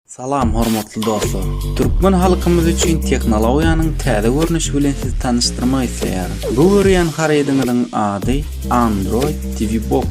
Salam hormatly dostlar! Türkmen halkymyz üçin tehnologiýanyň täze görnüşi bilen sizi tanyşdyrmak isleýärin. Bu görýän harydyňyzyň ady Android TV Box.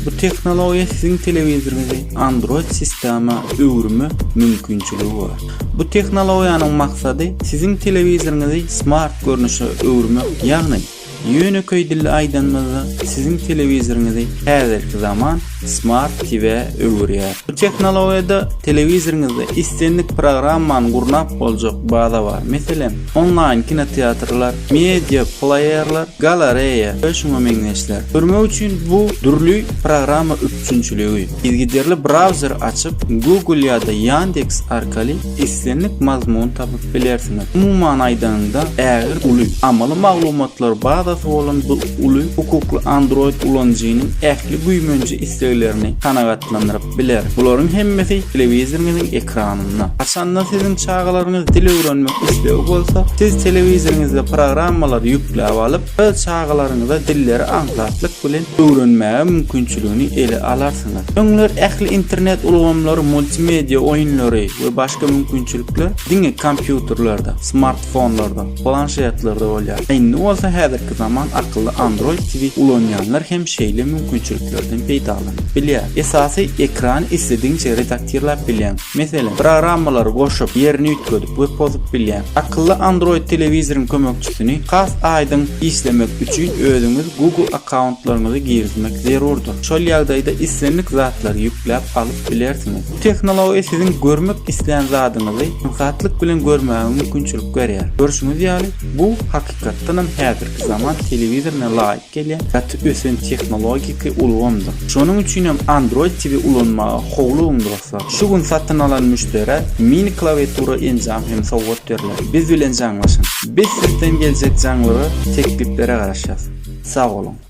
Bu tehnologiýa siziň telewizoryňyzy Android sistema öwürme mümkinçiligi bar. Bu tehnologiýanyň maksady siziň telewizoryňyzy smart görnüşe öwürmek, ýagny Ýönekeý dilde aýdanymyzda, siziň telewizoryňyzy häzirki zaman Smart TV-ä öwürýär. Bu tehnologiýada telewizoryňyzda islendik programmany gurnap boljak baza bar. Meselem, onlaýn kinoteatrlar, media pleýerler, galareýa we şuňa meňzeşler. Görmek üçin bu dürli programma üpjünçiligi. Yzygiderli brauzer açyp, Google ýa-da Yandex arkaly islendik mazmuny tapyp bilersiňiz. Umuman aýdanyňda, ägirt uly amaly maglumatlar bazasy bolan bu uly hukukly Android ulanyjynyň ähli güýmenje isleglerini kanagatlandyryp biler. Bularyň hemmesi telewizoryňyzyň ekranynda. Haçanda siziň çagalaryňyz dil öwrenmek islegi bolsa, siz telewizoryňyzda programmalary ýükläp alyp, öz çagalaryňyza dilleri aňsatlyk bilen öwrenmäge mümkinçiligini ele alarsyňyz. Öňler ähli internet ulgamlary, multimedia oýunlary we başga mümkinçilikler diňe kompýuterlerde, smartfonlarda, planşetlerde bolýar. Indi bolsa häzirki zaman akylly Android TV ulanýanlar hem şeýle mümkinçiliklerden peýdalanyp bilýär. Esasy ekrany isledigiňçe redaktirläp bilýäň. Meselem, programmalary goşup, ýerini üýtgedip we pozup bilýäň. Akylly Android telewizoryň kömekçisini has aýdyň işlemek üçin özüňiz Google akkauntlaryňyzy girizmek zerurdyr. Şol ýagdaýda islendik zatlary ýükläp alyp bilersiňiz. Bu tehnologiýa siziň görmek islän zadyňyzy aňsatlyk bilen görmäge mümkinçilik berýär. Görşüňiz ýaly, bu hakykatdanam häzirki zaman telewizoryna laýyk gelýän gaty ösen tehnologiki ulgamdyr. Şonuň üçinem Android TV ulanmaga howlugyň dostlar. Şu gün satyn alan müşderä mini klawiatura enjam hem sowgat berler. Biz bilen jaňlaşyň. Biz sizden geljek jaňlara, tekliplere garaşýas. Sag boluň.